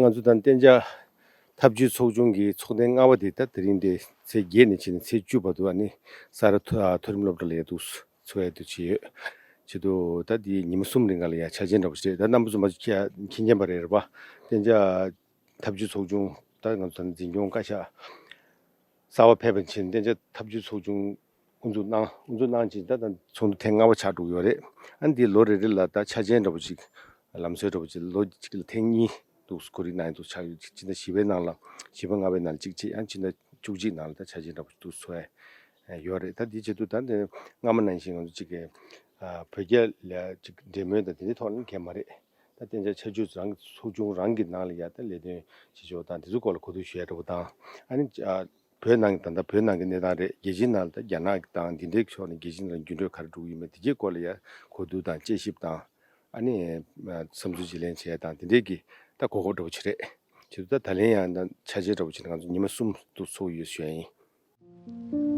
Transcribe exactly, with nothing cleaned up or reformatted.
ང་ཚོ་དང་གཏན་འཇགས་འཐབ་ཇུས་ཚོགས་ཆུང་གི་ཚོགས་ཐེངས་ལྔ་པ་དེ་ད་དེ་རིང་དེ་ཚེས་བརྒྱད་ནས་ཕྱིན་ནས་ཚེས་བཅུ་བར་དུ་ཨ་ནི་ས་རཱ་མཐོ་ཨ་མཐོ་རིམ་སློབ་གྲྭ་ལ་ཡ་འདུག་ཚོགས་ཡ་འདུག་བྱས་ཡོད། བྱེད་དུ་ད་དེ་ཉི་མ་གསུམ་རིང་ག་ལ་ཡ་འཆར་ཅན་འདྲ་པོ་ཞིག་རེད། ད་རྣམ་པ་ཚོ་མ་མཁྱེན་མཁྱེན་མཁྱེན་པ་རེད་རེད་པ། གཏན་འཇགས་འཐབ་ཇུས་ཚོགས་ཆུང་ད་ང་ཚོ་ད་འཛིན་སྐྱོང་བཀའ་ཤག་གསར་པ་ཕེབས་པ་ཕྱིན་གཏན་འཇགས་འཐབ་ཇུས་ཚོགས་ཆུང་དབུ་འཛུགས་གནང་དབུ་འཛུགས་གནང་ཅིང་ད་ད་ཚོགས་འདུ་ཐེངས་ལྔ་པ་ཆགས་འགྲོ་གི་ཡོད་རེད། ཨ་ནི་འདི་ལོ་རེ་རེ་ལ་ད་འཆར་ཅན་འདྲ་པོ་ཅིག་ལམ་སྲོལ་འདྲ་པོ་ཅིག་ལོ་གཅིག་ལ་ཐེངས་གཉིས་འདུག་གོ་རིགས་གནང་ཡིན་འདུག་ཆགས་ཡོད། ཅིག་ཕྱི་ཟླ་བཞི་པའི་ནང་ལ་བཞི་པ་ལྔ་པའི་ནང་ལ་གཅིག་བྱས། ཨ་ནི་ཕྱི་ཟླ་བཅུ་གཅིག་ནང་ལ་ད་འཆར་ཅན་འདྲ་པོ་འདུག་ཚོགས་ཡ་ཡོད་རེད། ད་འདི་བྱེད་དུས་ད་འདི་སྔ་མ་ནང་བཞིན་ང་ཚོ་གཅིག་གི་བོད་རྒྱ་ལ་གཅིག་འབྲེལ་མོལ་དང་དེ་འདྲའི་ཐོག་ནས་གལ་མ་རེད། ད་གཏན་འཇགས་འཆར་ཇུས་རང་གི་ཚོགས་ཆུང་རང་གི་ནང་ལ་ཡ་ད་ལས་དོན་བྱེད་ཕྱོགས་དང་དེ་ཚོ་སྐོར་ལ་གོ་བསྡུར་ཞུ་ཡ་འདྲ་པོ་དང་། ཨ་ནི་ཨ་བོད་ནང་གི་ད་ལྟ་བོད་ནང་གི་གནས་སྟངས་རེད། རྒྱལ་སྤྱིའི་ནང་ལ་ད་རྒྱ་ནག་གི་དང་དེ་འདྲའི་ཕྱོགས་ནས་རྒྱལ་སྤྱིའི་ནང་འགྱུར་འགྲོས་ག་རེ་འགྲོ་གི་ཡོད་མེད་དེ་གའི་སྐོར་ལ་ཡ་གོ་བསྡུར་དང་དཔྱད་ཞིབ་དང་། ཨ་ནི་བསམ་ཚུལ་བརྗེ་ལེན་བྱེད་ཡ་དང་དེ་འདྲའི་གི་ད་གོ་སྐབས་འདྲ་པོ་ཅིག་རེད། བྱེད་དུས་ད་ད་ལན་ཡང་ད་འཆར་ཅན་འདྲ་པོ་ཅིག་ནས་ང་ཚོ་ཉི་མ་གསུམ་དུ་ཚོགས་ཡོད་ཞུ་ཡ་ཡིན།